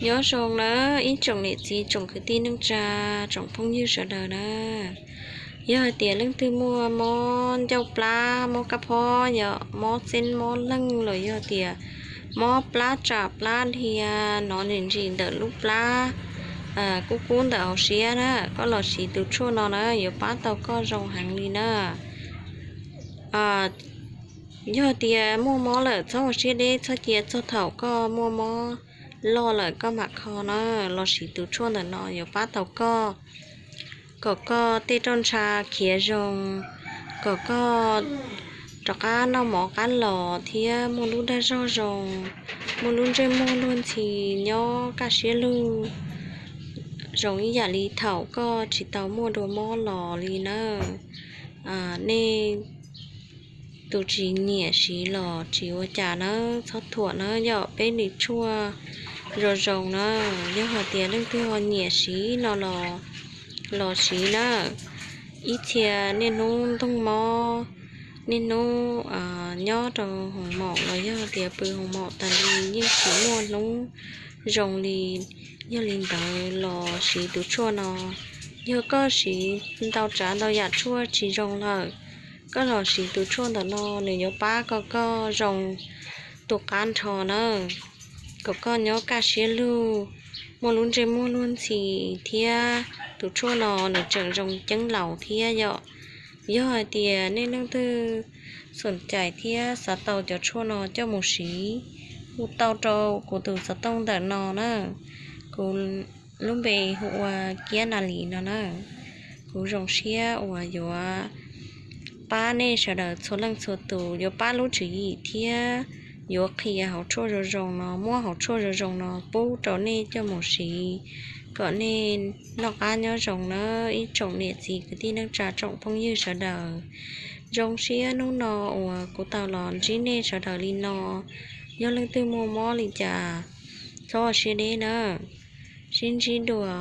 Nyob zoo na ib tsoom niam txiv, tsoom kwv tij neej tsa, tsoom phooj ywg sawv daws na. Yog hais tias leej twg muaj mob ncauj plab, mob kab phob, yog mob txeeb mob leeg los yog tias mob plab tsam plab dhia, hnov ntsim ntsim ntawm lub plab, kub kub ntawm hauv siab na, koj los siv tus tshuaj no na yuav pab tau koj zoo heev li na. Yog tias muaj mob lawm txhob ua siab deb, txhob cia txog thaum koj muaj mob loj lawm koj mam kho na, los siv tus tshuaj ntawm no yuav pab tau koj, kom koj tej roj ntsha khiav zoo, kom koj rov qab noj mov qab los thiab muaj lub dag zog zoo, muaj lub ntsej muag luag ntxhi, nyob kaj siab lug zoo ib yam li thaum koj tsis tau muaj dua mob los li na. Nej tus tsis nyiam siv los tsis ua cas nawb, txhob thuam nawb, yog peb li tshuaj zoo zoo na. Yog hais tias leej twg ho nyiam siv no los, los siv na. Ib txhia niaj hnub ntoog mob, niaj hnub nyob rau hoos maum los yog tias pw hoos maum tas li yeej tsis muaj hnub zoo li. Yog li ntawd los siv tus tshuaj no, yog koj siv ntau tsav ntau yam tshuaj tsis zoo lawm, koj los siv tus tshuaj ntawm no nws yuav pab kom koj zoo tus qab nrho na, kom koj nyob kaj siab lug, muaj lub ntsej muag luag ntxhi thiab tus tshuaj no nws tseem zoo ceeb laus thiab yom. Yog hais tias nej leej twg xom cais thiab xav tau cov tshuaj no coj mus siv, hu tau rau kuv tus xov tooj ntawm no na. Kuv lub npe hu ua Kiab Na Lis no na. Kuv zoo siab uas yuav pab nej sawv daws txhua leej txhua tus, yuav pab lub tswv yim thiab yuav qhia hauv tshuaj zoo zoo no, muab hauv tshuaj zoo zoo no pub rau nej coj mus siv, kom nej noj qab nyob zoo na ib tsoom niam txiv kwv tij neej tsa tsoom phooj ywg sawv daws. Zoo siab hnub no uas kuv tau los ntsib nej sawv daws li no. Yog leej twg muaj mob li cas txhob ua siab deb na, sib ntsib dua.